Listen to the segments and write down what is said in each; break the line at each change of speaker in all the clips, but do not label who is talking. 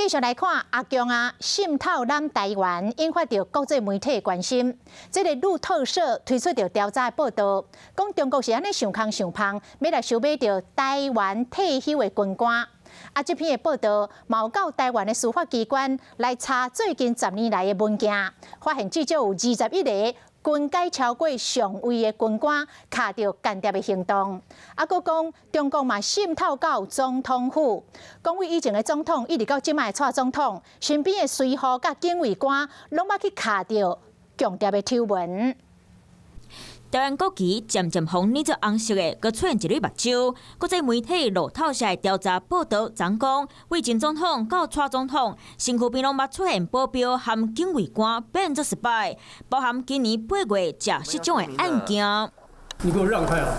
繼續來看阿共啊，滲透咱台灣，引發著國際媒體的關心。這个路透社推出著調查的報道，講中國是按呢想空想芳，欲來收買著台灣退休的軍官。啊，這篇的報道，嘛有到台灣的司法機關來查最近10年來的文件，發現至少有21個軍階超過上尉的軍官卡著間諜的行動。啊，閣講中國嘛滲透到總統府，講為以前的總統，一直到這擺的蔡總統身邊的隨扈佮警衛官，攏捌去卡著共諜的醜聞。
台灣國旗漸漸予染做紅色的，閣出現一蕊目睭。國際媒體路透社調查報道，昨講為前總統到蔡總統身軀邊攏捌出現保鏢和警衛官變做 spy，包含今年8月食失蹤的案件。
你給我讓開啊！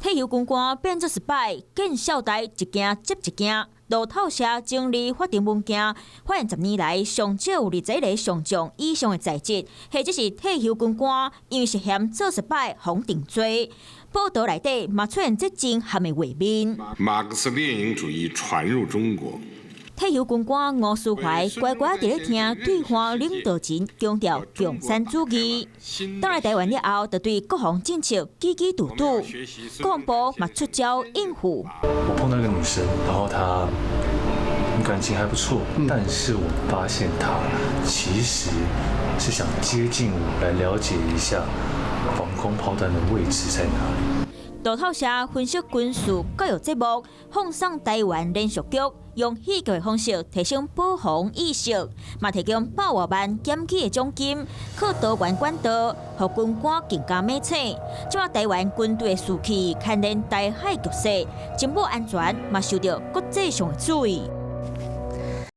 退休軍官變做 spy，見笑代一件接一件。路透社整理法庭文件，發現10年來上少有21個上將以上的在職，或者是退休軍官，因為涉嫌做 spy 予定罪。報道內底嘛出現這震撼的畫面。
馬克思列寧主義傳入中國。
退休軍官吳思懷乖乖佇咧聽對岸領導人強調共產主義。轉來台灣了後，就對國防政策支支拄拄。國防部嘛出招應付。
我碰到一個女生，然後她感情還不錯，但是我發現她其實是想接近我，來了解一下防空炮彈的位置在哪裡。
路透社分析軍事教育節目，放送台灣連續劇，用戲劇的方式提升保防意識，嘛提供百外萬檢舉的獎金，靠多元管道，予軍官更加猛醒。這擺台灣軍隊的士氣，牽連台海局勢，情報安全嘛受著國際上的注意。